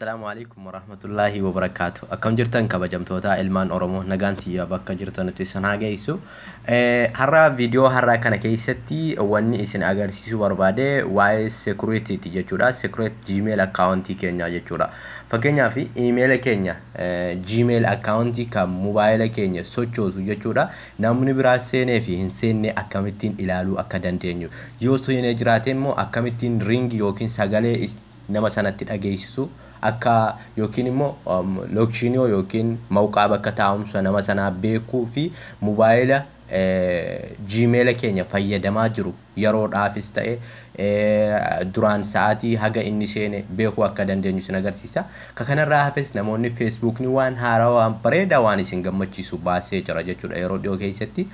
Assalaamu alaikum warahmatullaahi wabarakaatu. Akkam jirtan kabajamtoota ilmaan Oromoo, nagaan tiyya bakka jirtanutti isin haa geessu. Har'a viidiyoo har'aa kana keessatti wanni isin agarsiisuu barbaade waa'ee security'ti jechuudha. Security Gmail akkaawuntii keenyaa jechuudha. Fakkeenyaaf iimeela keenya Gmail akkaawuntii kan mobaayila keenya sochoosu jechuudha. Namni biraa seenee fi hin seenne akkamittiin ilaaluu akka dandeenyu. Yoo seenee jiraate immoo akkamittiin ring yookiin sagalee nama sanatti dhageessisu akka yookiin immoo lookishinii yookiin mawqaa bakka taa'umsa nama sanaa beekuu fi mobaayila Gmail keenya fayyadamaa jiru yeroodhaafis ta'e duraan sa'aatii haga inni seene beekuu akka dandeenyu isin agarsiisa. Ka kanarraa hafes namoonni Facebookni waan haaraa waan bareedaa waan isin gammachiisu baasee jira jechuudha. Yeroo dhiyoo keessatti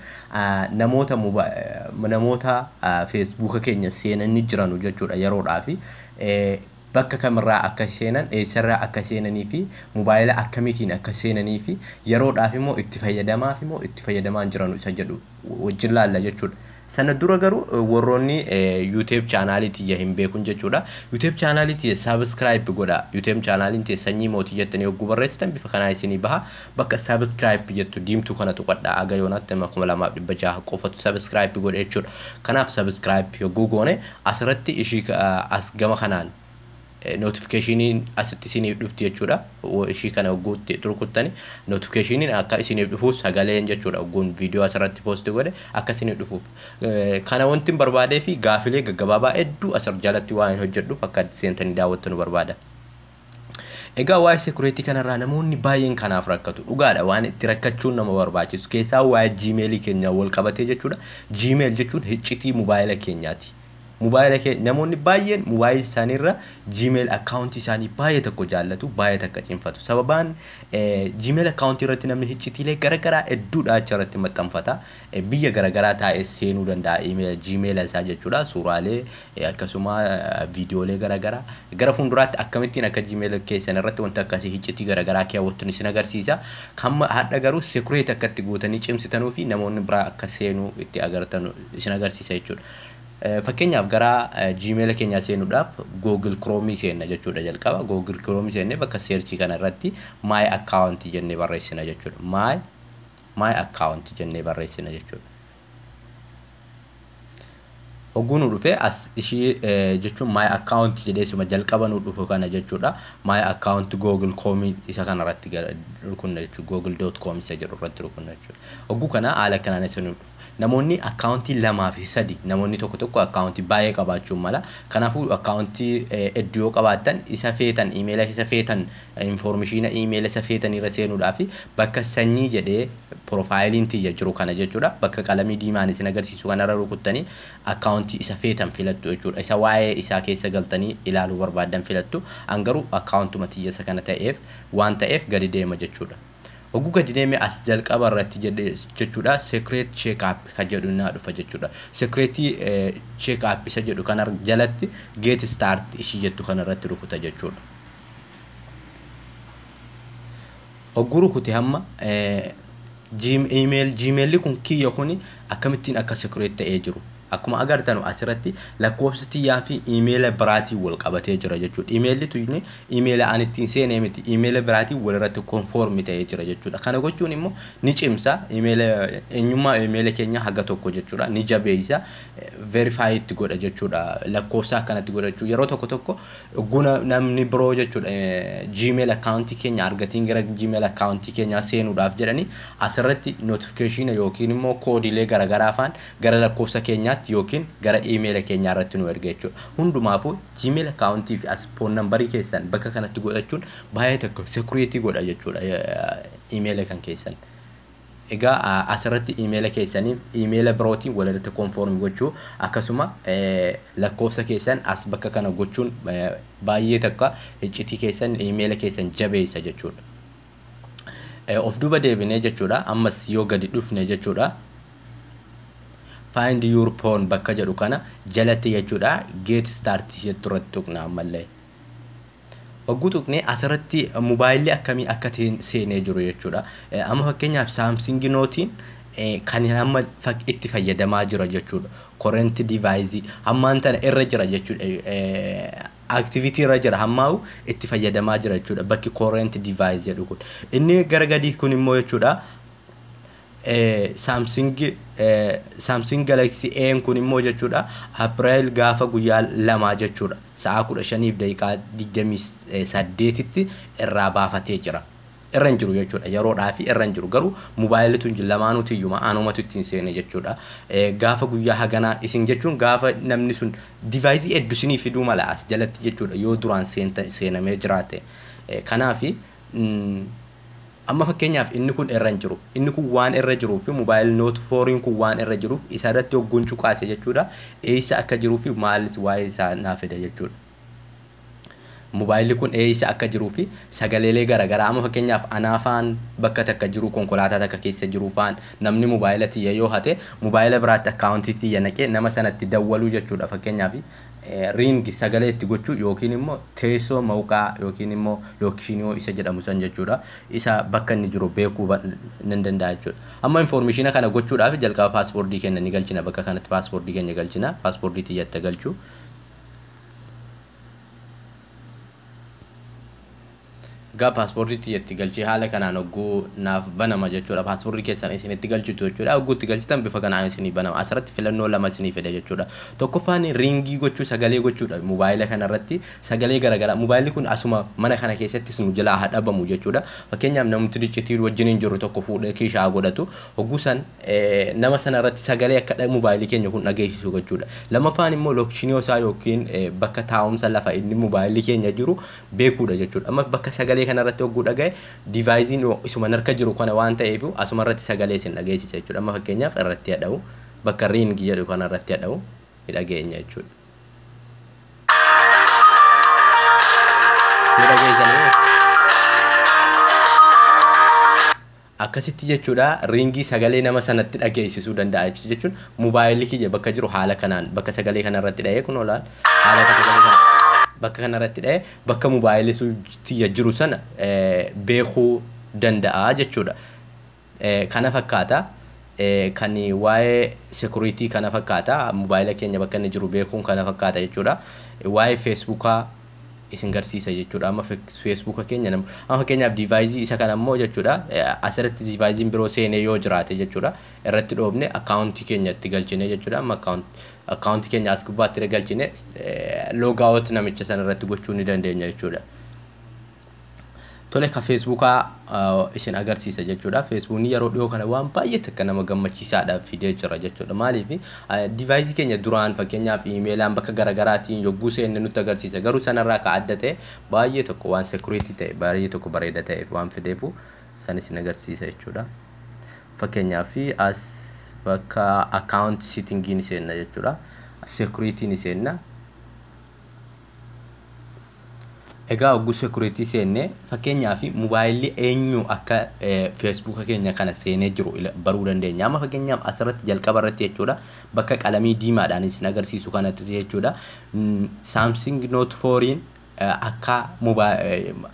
namoota Facebooka keenya seenanii jiranu jechuudha yeroodhaafi bakka kamirraa akka seenan, eessarraa akka seenanii fi mobaayila akkamiitiin akka seenanii fi yeroodhaaf immoo itti fayyadamaaf immoo itti fayyadamaa jiran isa jedhu wajjin laalla jechuudha. Sana dura garuu warroonni YouTube chaanaalii tiyya hin beekun jechuudha. YouTube chaanaalii tiyya subscribe godha. YouTube chaanaaliin tiyya Sanyii Mootii jettanii yogguu barreessitan bifa kanaa isinii baha. Bakka subscribe jettu diimtuu kana tuqadha. Aga yoonaatti nama 2600 qofatu subscribe godhe jechuudha. Kanaaf subscribe yogguu goone asirratti ishii as gama kanaan notificationin asitti isiniif dhufti jechuudha. Ishii kana hogguutti rukuttani notificationin akka isiniif dhufuuf sagaleen jechuudha. Hogguun viidiyoo asirratti post godhe akka isiniif dhufuuf. Kana wanti hin barbaadee fi gaafilee gaggabaabaa hedduu asir jalatti waan hin hojjedhuuf akka seentanii daawwattanu barbaada. Egaa waa'ee security kanarraa namoonni baay'een kanaaf rakkatu. Dhugaadha, waan itti rakkachuun nama barbaachisu keessaa waa'ee Gmail keenya wal qabatee jechuudha. Gmail jechuun iccitii mobaayila keenyaati. Mobaayila kee namoonni baay'een mobaayila isaaniirra Gmail akkaawuntii isaanii baay'ee tokko jaallatu, baay'ee takka cimfatu. Sababaan Gmail akkaawuntii irratti namni iccitiilee garaagaraa hedduudha achirratti maxxanfata. Biyya garaagaraa taa'ee seenuu danda'a Gmail isaa jechuudha. Suuraalee akkasuma viidiyoolee garaagaraa gara fuulduraatti akkamittiin akka Gmail keessan irratti wanta akkasii iccitii garaagaraa keewwattu isin agarsiisa. Kan hadha garuu security akka itti gootanii cimsitanuu fi namoonni biraa akka seenuu itti agartanu isin agarsiisa jechuudha. Fakkeenyaaf gara Gmail keenyaa seenuudhaaf Google Chrome seenna jechuudha jalqaba. Google Chrome seennee bakka search kana irratti my account jennee barreessina jechuudha. My account jennee barreessina jechuudha. Hogguu nu dhufe as ishii jechuun my account jedhee suma jalqaba nu dhufu kana jechuudha. My account Google Chrome isa kana irratti rukunna jechuudha. Google dot com isa jedhu irratti rukunna jechuudha. Hogguu kana haala kanaan isa nu dhufu. Namoonni akkaawuntii 2 fi 3 namoonni tokko tokko akkaawuntii baay'ee qabaachuun mala. Kanaafuu akkaawuntii hedduu yoo qabaattan isa feetan iimeela isa feetan infoormeeshina iimeela isa feetan irra seenuudhaaf bakka sanyii jedhee piroofaayiliin tiyya jiru kana jechuudha. Bakka qalamii diimaan isin agarsiisu kanarra rukuttanii akkaawuntii isa feetan filattu jechuudha. Isa waa'ee isaa keessa galtanii ilaaluu barbaaddan filattu. An garuu akkaawuntuma tiyya isa kana ta'eef waan ta'eef gadi deema jechuudha. Hogguu gadi deeme as jalqaba irratti jedhee jechuudha secret check up kan jedhu naa dhufa jechuudha. Secret check up isa jedhu kana jalatti get start ishii jettu kana irratti rukuta jechuudha. Hogguu rukute hamma Gmail kun kiyya kuni akkamittiin akka secret ta'ee jiru. Akkuma agartanu asirratti lakkoofsa tiyyaa fi iimeela biraatiin wal qabatee jira jechuudha. Iimeelli tuni iimeela ani ittiin seenee miti, iimeela biraatiin wal irratti konfoormi ta'ee jira jechuudha. Kana gochuun immoo ni cimsa iimeela eenyummaa iimeela keenya haga tokko jechuudha. Ni jabeessa, verify itti godha jechuudha. Lakkoofsa akkanatti godhachuu yeroo tokko tokko guna namni biroo jechuudha Gmail akkaawuntii keenya argatiin gara Gmail akkaawuntii keenyaa seenuudhaaf jedhanii asirratti notification yookiin immoo koodiilee garaagaraa afaan gara lakkoofsa keenyaatti yookiin gara iimeela keenyaa irratti nu erga jechuudha. Hundumaafuu Gmail akkaawuntii fi as phone numberii keessan bakka kanatti godhachuun baay'ee tokko security godha jechuudha iimeela kan keessan. Egaa asirratti iimeela keessaniif iimeela birootiin walirratti konfoormi gochuu akkasuma lakkoofsa keessan as bakka kana gochuun baay'ee takka iccitii keessan iimeela keessan jabeessa jechuudha. Of duuba deebinee jechuudha. Ammas yoo gadi dhufne jechuudha. Find your phone bakka jedhu kana jalatti jechuudha. Get start jettu irratti tuqna ammallee. Hogguu tuqnee asirratti mobaayilli akkamii akka seenee jiru jechuudha. Amma fakkeenyaaf Samsung Note kan amma itti fayyadamaa jira jechuudha. Current device ammaan tana irra jira jechuudha. Activity irra jira, hammaa'u itti fayyadamaa jira jechuudha bakki current device jedhu kun. Inni gara gadii kun immoo jechuudha, Samsung Galaxy A kun immoo jechuudha, April gaafa guyyaa 2 jechuudha, sa'a 15:28tti irraa baafatee jira. Irra hin jiru jechuudha, yeroodhaa fi irra hin jiru. Garuu mobaayilli tun lamaanuuti iyyuma anumatu ittiin seene jechuudha. Gaafa guyyaa haganaa isin jechuun gaafa namni sun device hedduu isinii fiduu mala as jalatti jechuudha, yoo duraan seenamee jiraate. Kanaafi amma fakkeenyaaf inni kun irra hin jiru. Inni kun waan irra jiruu fi mobaayil Note 4 kun waan irra jiruuf isa irratti hogguun cuqaase jechuudha. Eessa akka jiruu fi maalis waa'ee isaa naa fida jechuudha. Mobaayilli kun eessa akka jiruu fi sagaleelee garaagaraa, amma fakkeenyaaf anaafaan bakka takka jiru, konkolaataa takka keessa jiru faan, namni mobaayila tiyya yoo hate mobaayila biraatti akkaawuntii tiyya naqee nama sanatti dawwaluu jechuudha. Fakkeenyaaf ring sagalee itti gochuu yookiin immoo teessoo mawqaa yookiin immoo location isa jedhamu san jechuudha. Isa bakka inni jiru beekuu nan danda'a jechuudha. Amma information kana gochuudhaaf jalqaba passwordii keenya ni galchina. Bakka kanatti passwordii keenya galchina. Passwordii tiyyatti galchuu. Egaa passwordii tiyyatti galchee haala kanaan hogguu naaf banama jechuudha. Passwordii keessan isinitti galchitu jechuudha. Hogguu itti galchitan bifa kanaan isinii banama. Asirratti filannoo lama isinii fida jechuudha. Tokkoffaan ringii gochuu, sagalee gochuudha. Mobaayila kanarratti sagalee garaagaraa. Mobaayilli kun asuma mana kana keessattis nu jalaa haa dhabamu jechuudha. Fakkeenyaaf namni iccitii wajjin hin jiru tokko fuudhee kiishaa godhatu. Hogguu san nama sanarratti sagalee akka mobaayilii keenya kun dhageessisu gochuudha. Lammaffaan immoo location isaa yookiin bakka taa'umsa lafa inni mobaayilli keenya jiru beekuudha jechuudha. Amma bakka sagalee kanarratti hogguu dhagaye deviceiin isuma harka jiru kana waan ta'eef asuma irratti sagalee isin dhageessisa jechuudha. Amma fakkeenyaaf irratti hadha'u, bakka ring jedhu kanarratti hadha'u ni dhageenya jechuudha. Ni dhageessanii akkasitti jechuudha. Ringii sagalee nama sanatti dhageessisuu danda'a jechuun mobaayilli kiyya bakka jiru haala kanaan bakka sagalee kanarratti dha'ee kun olaan haala sagalee kana bakka kanarratti dha'ee bakka mobaayilli tiyya jiru sana beekuu danda'a jechuudha. Kana fakkaata. Kan waa'ee security kana fakkaata. Mobaayila keenya bakka inni jiru beekuun kana fakkaata jechuudha. Waa'ee Facebookaa isin garsiisa jechuudha. Amma Facebooka keenya amma fakkeenyaaf device isa kana immoo jechuudha. Asirratti deviceiin biroo seenee yoo jiraate jechuudha. Irratti dhoofne akkaawuntii keenya itti galchine jechuudha. Amma akkaawuntii keenya as gubbaatti galchine logout namicha sana irratti gochuu ni dandeenya jechuudha. Tole, ka Facebookaa isin agarsiisa jechuudha. Facebookni yeroo dhiyoo kana waan baay'ee takka nama gammachiisaadha fidee jira jechuudha. Maaliif device keenya duraan fakkeenyaaf iimeelaan bakka garaagaraatiin yogguu seenne nutti agarsiisa. Garuu sanarraa ka adda ta'e baay'ee tokko waan security ta'e, baay'ee tokko bareeda ta'e waan fideefu san isin agarsiisa jechuudha. Fakkeenyaaf as bakka account settingii ni seenna jechuudha. Security ni seenna. Egaa hogguu security seenne fakkeenyaaf mobaayilli eenyu akka Facebooka keenya kana seenee jiru baruu dandeenya. Amma fakkeenyaaf asirratti jalqaba irratti jechuudha, bakka qalamii diimaadhaan isin agarsiisu kanatti jechuudha. Samsung Note 4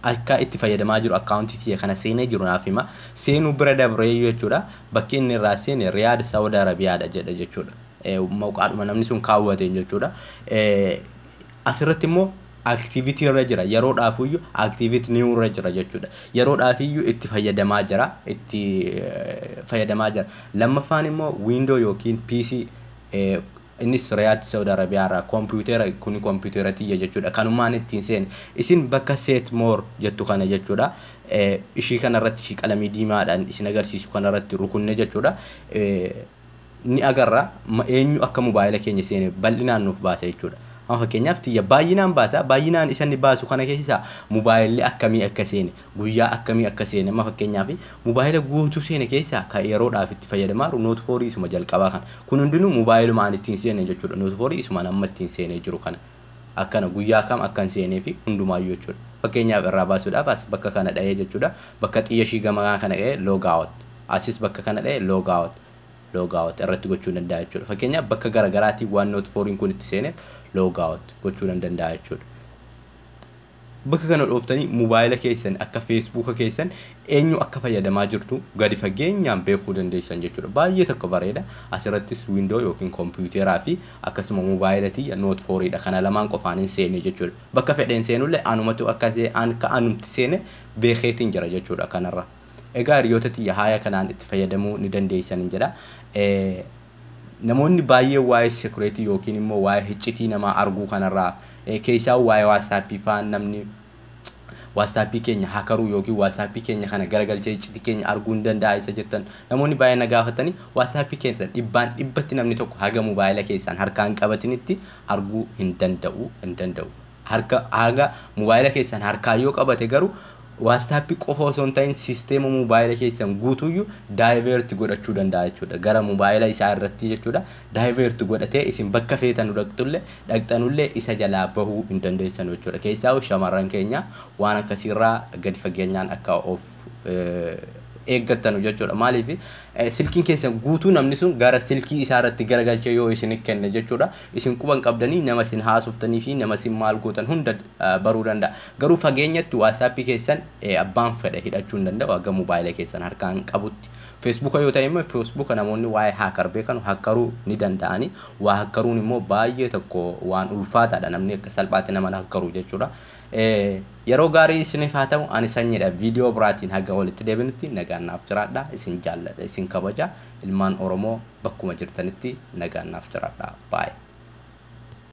akka itti fayyadamaa jiru akkaawuntii tiyya kana seenee jiru naaf hima. Seenuu bira dabree jechuudha, bakki inni irraa seene Riyaad Saawud Arabiyaadha jedha jechuudha. Maqaadhuma namni sun kaawwateen jechuudha. Asirratti immoo activity irra jira, yeroodhaafiyyuu activity new irra jira jechuudha. Yeroodhaafiyyuu itti fayyadamaa jira, itti fayyadamaa jira. Lammaffaan immoo window yookiin PC, innis Riyaad Saawud Arabiyaa irraa, kompiitera kuni kompiitera tiyya jechuudha. Kanumaan ittiin seene isin bakka set more jettu kana jechuudha. Ishii kanarratti, ishii qalamii diimaadhaan isin agarsiisu kanarratti rukunne jechuudha. Ni agarra eenyu akka mobaayila keenya seene bal'inaan nuuf baasa jechuudha. Amma fakkeenyaaf tiyya baay'inaan baasa. Baay'inaan isa inni baasu kana keessaa mobaayilli akkamii akka seene, guyyaa akkamii akka seene. Amma fakkeenyaaf mobaayila guutuu seene keessaa kan yeroodhaaf itti fayyadamaa jiru Note 4 isuma jalqabaa kana. Kun hundinuu mobaayiluma ittiin seene jechuudha. Note 4 isuma amma ittiin seenee jiru kana. Akkana guyyaa kam akkan seenee fi hundumaayyuu jechuudha. Fakkeenyaaf irraa baasuudhaaf as bakka kana dha'ee jechuudha. Bakka xiyya ishii gamaa kana dha'ee logout. Asis bakka kana dha'ee logout. Logout irratti gochuu danda'a jechuudha. Fakkeenyaaf bakka garaagaraatiin waan Note 4 kun itti seeneef logout gochuu nan danda'a jechuudha. Bakka kana dhooftanii mobaayila keessan akka Feesbuuka keessan eenyu akka fayyadamaa jirtu gadi fageenyaan beekuu dandeessan jechuudha. Baay'ee tokko bareeda. Asirrattis Window yookiin kompiitaraa fi akkasuma mobaayila tiyya Note 4dha. Kana lamaan qofaan hin seene jechuudha. Bakka fedheen seenullee anumatu akka anumti seene beekeetiin jira jechuudha kanarra. Egaa hiriyoota tiyya, haaya kanaan itti fayyadamuu ni dandeessan jedha. Namoonni baay'ee waa'ee security yookiin immoo waa'ee iccitii namaa arguu kanarraa, keessaa waa'ee WhatsAppii fa'aa, namni WhatsAppii keenya hackeruu yookiin WhatsAppii keenya kana garagalchee iccitii keenya arguu ni danda'a isa jettan, namoonni baay'ee na gaafatanii, WhatsAppii keessan dhibbaan dhibbatti namni tokko haga mobaayila keessan harkaan qabatinitti arguu hin danda'u, hin danda'u. Harka haga mobaayila keessan harkaan yoo qabate garuu WhatsAppii qofa osoo hin ta'in siisteema mobaayila keessan guutuyyuu divert godhachuu danda'a jechuudha. Gara mobaayila isaa irratti jechuudha. Divert godhatee isin bakka feetan dhaqxullee dhaqxanullee isa jalaa bahuu hin dandeessan jechuudha. Keessaa shamarran keenya waan akkasiirraa gadi fageenyaan akka of eeggattanu jechuudha. Maaliif, silkiin keessan guutuu namni sun gara silkii isaa irratti garagalchee yoo isin kenne jechuudha. Isin quban qabdanii nama isin haasoftanii fi nama isin maal gootan hunda baruu danda'a. Garuu fageenyatti WhatsAppii keessan abbaan fedhe hidhachuu hin danda'u haga mobaayila keessan harkaan qabutti. Feesbuuka yoo ta'e immoo Feesbuuka namoonni waa'ee hacker beekan hackeruu ni danda'ani. Waa hackeruun immoo baay'ee tokko waan ulfaataadha, namni akka salphaatti nama hackeruu jechuudha. Yeroo gaarii isiniif haa ta'u, ani Sanyiidha. Viidiyoo biraatiin haga walitti deebinutti nagaan naaf jiraadha. Isin jaalladha, isin kabaja. Ilmaan Oromoo bakkuma jirtanitti nagaan naaf jiraadha. Baay'ee.